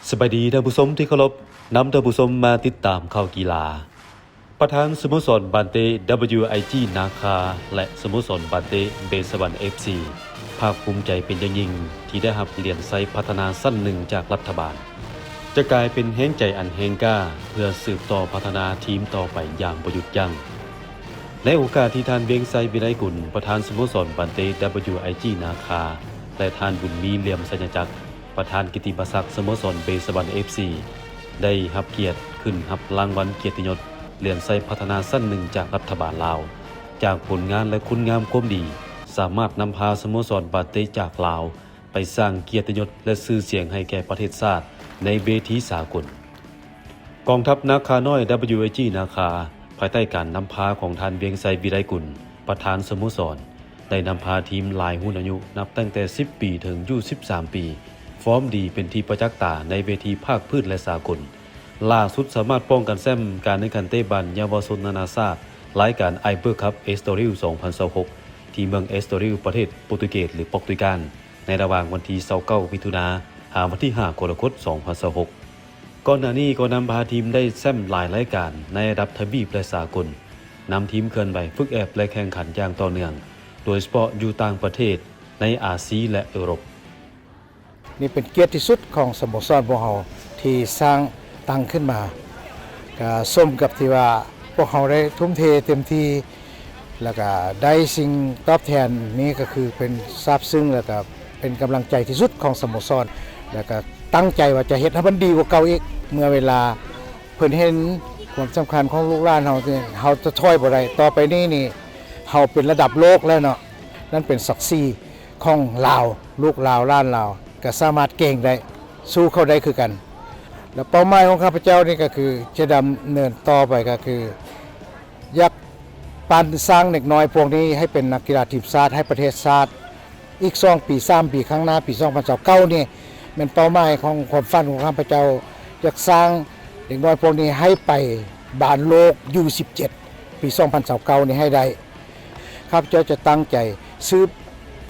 ສະບາຍດີທ່ານຜູ້ຊົມທີ່ເຄົາລົບ, ນຳທ່ານຜູ້ຊົມມາຕິດຕາມຂ່າວກິລາ. ປະທານສະໂມສອນບານເຕະ WIG ນາຄາ ແລະ ສະໂມສອນບານເຕະເບສະບັນ FC ພາກພູມໃຈເປັນຢ່າງຍິ່ງທີ່ໄດ້ຮັບຫຼຽນໄຊພັດທະນາຊັ້ນໜຶ່ງຈາກລັດຖະບານ, ຈະກາຍເປັນແຮງໃຈອັນແຮງກ້າເພື່ອສືບຕໍ່ພັດທະນາທີມຕໍ່ໄປຢ່າງບໍ່ຢຸດຢັ້ງ. ໃນໂອກາດທີ່ທ່ານ ວຽງໄຊ ວິໄລກຸນ ປະທານສະໂມສອນບານເຕະ WIG ນາຄາ ແລະ ທ່ານ ບຸນມີ ເຫຼື້ອມໄຊຍະຈັກ ປະທານກິດຕິມະສັກສະໂມສອນເບສະບັນ FC ໄດ້ຮັບກຽດຂຶ້ນຮັບລາງວັນກຽດຕິຍົດຫຼຽນໄຊພັດທະນາຊັ້ນໜຶ່ງຈາກລັດຖະບານລາວ, ຈາກຜົນງານ ແລະ ຄຸນງາມຄວາມດີ ສາມາດນຳພາສະໂມສອນບານເຕະຈາກລາວ ໄປສ້າງກຽດຕິຍົດ ແລະ ຊື່ສຽງໃຫ້ແກ່ປະເທດຊາດໃນເວທີສາກົນ. ກອງທັບນາຄານ້ອຍ WIG ນາຄາ ພາຍໃຕ້ການນຳພາຂອງທ່ານ ວຽງໄຊ ວິໄລກຸນ ປະທານສະໂມສອນ ໄດ້ນຳພາທີມຫຼາຍຮຸ່ນອາຍຸ ນັບຕັ້ງແຕ່ສິບປີເຖິງອາຍຸສິບສາມປີ ຟອມດີເປັນທີ່ປະຈັກຕາໃນເວທີພາກພື້ນ ແລະ ສາກົນ. ລ່າສຸດສາມາດປ້ອງກັນແຊ້ມການແຂ່ງຂັນເຕະບານເຍົາວະຊົນນານາຊາດ ລາຍການ Iber Cup Estoril ສອງພັນຊາວຫົກ ທີ່ເມືອງ Estoril ປະເທດໂປຣຕຸເກດ ຫຼື ປອກຕຸຍການ ໃນລະຫວ່າງວັນທີຊາວເກົ້າ ມິຖຸນາ ຫາວັນທີຫ້າ ກໍລະກົດ ສອງພັນຊາວຫົກ. ກ່ອນໜ້ານີ້ກໍນຳພາທີມໄດ້ແຊ້ມຫຼາຍລາຍການໃນລະດັບທະວີບ ແລະ ສາກົນ, ນຳທີມເຄື່ອນໄຫວຝຶກແອບ ແລະ ແຂ່ງຂັນຢ່າງຕໍ່ເນື່ອງ, ໂດຍສະເພາະຢູ່ຕ່າງປະເທດ, ໃນອາຊີ ແລະ ເອີຣົບ. ນີ້ເປັນກຽດທີ່ສຸດຂອງສະໂມສອນພວກເຮົາທີ່ສ້າງຕັ້ງຂຶ້ນມາ, ກະສົມກັບທີ່ວ່າພວກເຮົາໄດ້ທຸ່ມເທເຕັມທີ່ ແລ້ວກະໄດ້ສິ່ງຕອບແທນນີ້ກະຄືເປັນຊາບຊຶ້ງ ແລ້ວກະເປັນກຳລັງໃຈທີ່ສຸດຂອງສະໂມສອນ ແລ້ວກະຕັ້ງໃຈວ່າຈະເຮັດໃຫ້ມັນດີກວ່າເກົ່າອີກ. ເມື່ອເວລາເພິ່ນເຫັນຄວາມສຳຄັນຂອງລູກຫຼານເຮົານີ້ ເຮົາຈະຖອຍບໍ່ໄດ້. ຕໍ່ໄປນີ້ນີ້ ເຮົາເປັນລະດັບໂລກແລ້ວເນາະ, ນັ້ນເປັນສັກສີຂອງລາວ, ລູກລາວ ຫຼານລາວ ກະສາມາດເກັ່ງໄດ້, ສູ້ເຂົາໄດ້ຄືກັນ. ແລະ ເປົ້າໝາຍຂອງຂ້າພະເຈົ້ານີ້ກະຄືຈະດຳເນີນຕໍ່ໄປ ກະຄື ຢາກປັ້ນສ້າງເດັກນ້ອຍພວກນີ້ໃຫ້ເປັນນັກກິລາທີມຊາດ ໃຫ້ປະເທດຊາດ ອີກສອງປີ ສາມປີຂ້າງໜ້າ, ປີສອງພັນຊາວເກົ້ານີ້ ແມ່ນເປົ້າໝາຍຂອງຄວາມຝັນຂອງຂ້າພະເຈົ້າ, ຢາກສ້າງເດັກນ້ອຍພວກນີ້ໃຫ້ໄປບານໂລກ ຢູສິບເຈັດ ປີສອງພັນຊາວເກົ້ານີ້ໃຫ້ໄດ້. ຂ້າພະເຈົ້າຈະຕັ້ງໃຈສືບ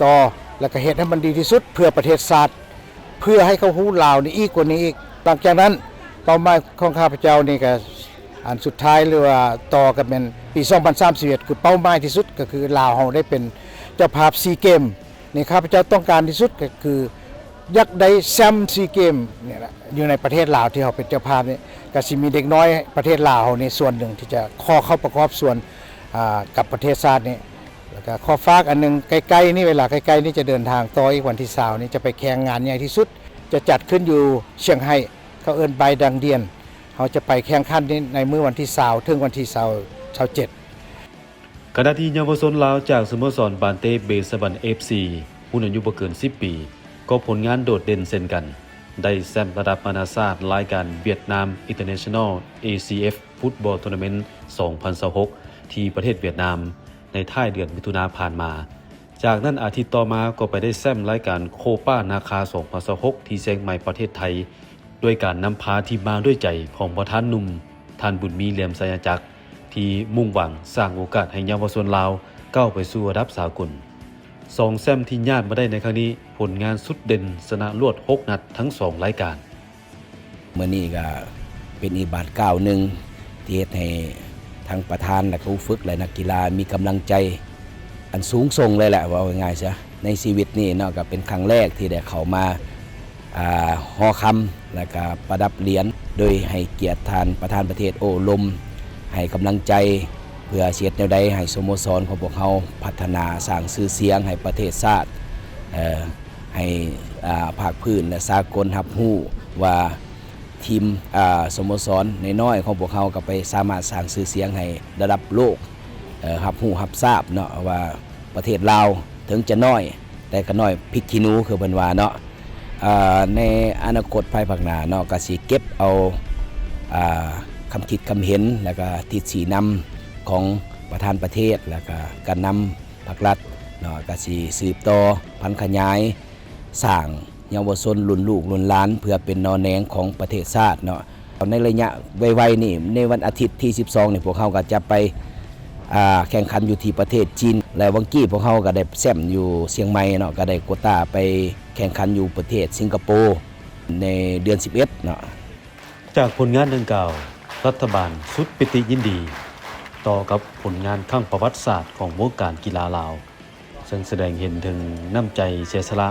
ຕໍ່ ແລະ ກະເຮັດໃຫ້ມັນດີທີ່ສຸດເພື່ອປະເທດຊາດ, ເພື່ອໃຫ້ເຂົາຮູ້ລາວນີ້ອີກກວ່ານີ້ອີກ. ຫຼັງຈາກນັ້ນ ເປົ້າໝາຍຂອງຂ້າພະເຈົ້ານີ້ກະ ອັນສຸດທ້າຍ ຫຼືວ່າຕໍ່ກະແມ່ນປີສອງພັນສາມສິບເອັດ ຄືເປົ້າໝາຍທີ່ສຸດ ກະຄືລາວເຮົາໄດ້ເປັນເຈົ້າພາບຊີເກມນີ້. ຂ້າພະເຈົ້າຕ້ອງການທີ່ສຸດກະຄືຢາກໄດ້ແຊ້ມຊີເກມນີ້ລະ ຢູ່ໃນປະເທດລາວທີ່ເຮົາເປັນເຈົ້າພາບນີ້. ກະຊິມີເດັກນ້ອຍປະເທດລາວເຮົານີ້ສ່ວນໜຶ່ງທີ່ຈະຂໍເຂົ້າປະກອບສ່ວນ ອາ ກັບປະເທດຊາດນີ້. ແລ້ວກະຂໍຝາກອັນໜຶ່ງ ໃກ້ໆນີ້ ເວລາໃກ້ໆນີ້ຈະເດີນທາງຕໍ່ອີກ ວັນທີຊາວນີ້ຈະໄປແຂ່ງງານໃຫຍ່ທີ່ສຸດ ຈະຈັດຂຶ້ນຢູ່ຊຽງໄຮ້ ເຂົາເອີ້ນ Bai Dang Dien. ເຮົາຈະໄປແຂ່ງຂັນໃນມື້ວັນທີຊາວ ເຖິງວັນທີຊາວ ຊາວເຈັດ. ຂະນະທີ່ເຍົາວະຊົນລາວຈາກສະໂມສອນບານເຕະເບສະບັນ FC ຮຸ່ນອາຍຸບໍ່ເກີນສິບປີ ກໍຜົນງານໂດດເດັ່ນເຊັ່ນກັນ, ໄດ້ແຊ້ມລະດັບນານາຊາດລາຍການ Vietnam International ACF Football Tournament ສອງພັນຊາວຫົກ ທີ່ປະເທດຫວຽດນາມ ໃນທ້າຍເດືອນມິຖຸນາຜ່ານມາ. ຈາກນັ້ນອາທິດຕໍ່ມາກໍໄປໄດ້ແຊ້ມລາຍການໂຄປານາຄາ ສອງພັນຊາວຫົກ ທີ່ຊຽງໃໝ່ ປະເທດໄທ, ດ້ວຍການນຳພາທີ່ມາດ້ວຍໃຈຂອງປະທານໜຸ່ມ ທ່ານ ບຸນມີ ເຫຼື້ອມໄຊຍະຈັກ ທີ່ມຸ່ງຫວັງສ້າງໂອກາດໃຫ້ເຍົາວະຊົນລາວກ້າວໄປສູ່ລະດັບສາກົນ. ສອງແຊ້ມທີ່ຍາດມາໄດ້ໃນຄັ້ງນີ້ ຜົນງານສຸດເດັ່ນ, ຊະນະລວດຫົກນັດທັງສອງລາຍການ. ມື້ນີ້ກະເປັນອີກບາດກ້າວໜຶ່ງ ທີ່ເຮັດໃຫ້ທັງປະທານ ແລະ ຄູຝຶກ ແລະ ນັກກິລາມີກຳລັງໃຈອັນສູງສົ່ງເລີຍແຫຼະ ເວົ້າງ່າຍໆຊະ. ໃນຊີວິດນີ້ເນາະ ກະເປັນຄັ້ງແລກທີ່ໄດ້ເຂົ້າມາ ອ່າ ຫໍຄຳ ແລະ ກະປະດັບຫຼຽນ ໂດຍໃຫ້ກຽດທ່ານປະທານປະເທດໂອ້ລົມ ໃຫ້ກຳລັງໃຈ ເພື່ອຊິເຮັດແນວໃດໃຫ້ສະໂມສອນຂອງພວກເຮົາພັດທະນາ ສ້າງຊື່ສຽງໃຫ້ປະເທດຊາດ ເອີ ໃຫ້ ອ່າ ພາກພື້ນ ແລະ ສາກົນຮັບຮູ້ວ່າ ທີມ ອ່າ ສະໂມສອນນ້ອຍໆຂອງພວກເຮົາກໍໄປສາມາດສ້າງຊື່ສຽງໃຫ້ລະດັບໂລກ ເອີ ຮັບຮູ້ຮັບຊາບເນາະ ວ່າປະເທດລາວເຖິງຈະນ້ອຍ ແຕ່ກໍນ້ອຍພິກຂີ້ໜູ ຄືເພິ່ນວ່າເນາະ. ເອີ ໃນອະນາຄົດພາຍພາກໜ້າເນາະ ກໍຊິເກັບເອົາ ອ່າ ຄຳຄິດຄຳເຫັນ ແລ້ວກໍທິດຊີ້ນຳຂອງປະທານປະເທດ ແລ້ວກໍການນຳພັກລັດເນາະ ກໍຊິສືບຕໍ່ຜັນຂະຫຍາຍ ສ້າງເຍົາວະຊົນລຸ້ນລູກລຸ້ນຫຼານ ເພື່ອເປັນໜໍ່ແໜງຂອງປະເທດຊາດເນາະ. ໃນໄລຍະໄວໆນີ້ ໃນວັນອາທິດທີສິບສອງນີ້ ພວກເຮົາກໍຈະໄປ ອ່າ ແຂ່ງຂັນຢູ່ທີ່ປະເທດຈີນ ແລະ ຫວ່າງກີ້ພວກເຮົາກໍໄດ້ແຊ້ມຢູ່ຊຽງໃໝ່ເນາະ ກໍໄດ້ໂກຕາໄປແຂ່ງຂັນຢູ່ປະເທດສິງກະໂປ. ໃນເດືອນສິບເອັດເນາະ. ຈາກຜົນງານດັ່ງກ່າວ, ລັດຖະບານສຸດປີຕິຍິນດີຕໍ່ກັບຜົນງານຄັ້ງປະຫວັດສາດຂອງວົງການກິລາລາວ, ເຊິ່ງສະແດງເຫັນເຖິງນ້ຳໃຈເສຍສະຫຼະ,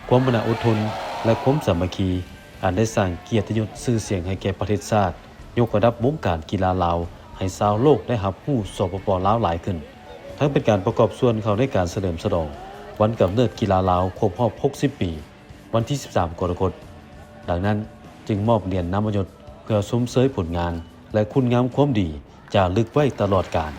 ຄວາມມານະອົດທົນ ແລະ ຄວາມສາມັກຄີ ອັນໄດ້ສ້າງກຽດຕິຍົດຊື່ສຽງໃຫ້ແກ່ປະເທດຊາດ, ຍົກລະດັບວົງການກິລາລາວໃຫ້ຊາວໂລກໄດ້ຮັບຮູ້ ສປປ ລາວ ຫຼາຍຂຶ້ນ, ທັງເປັນການປະກອບສ່ວນເຂົ້າໃນການສະເຫຼີມສະຫຼອງວັນກຳເນີດກິລາລາວຄົບຮອບຫົກສິບປີ ວັນທີສິບສາມ ກໍລະກົດ. ດັ່ງນັ້ນ, ຈຶ່ງມອບຫຼຽນນາມມະຍົດເພື່ອຊົມເຊີຍຜົນງານ ແລະ ຄຸນງາມຄວາມດີ ຈາລຶກໄວ້ຕະຫຼອດການ.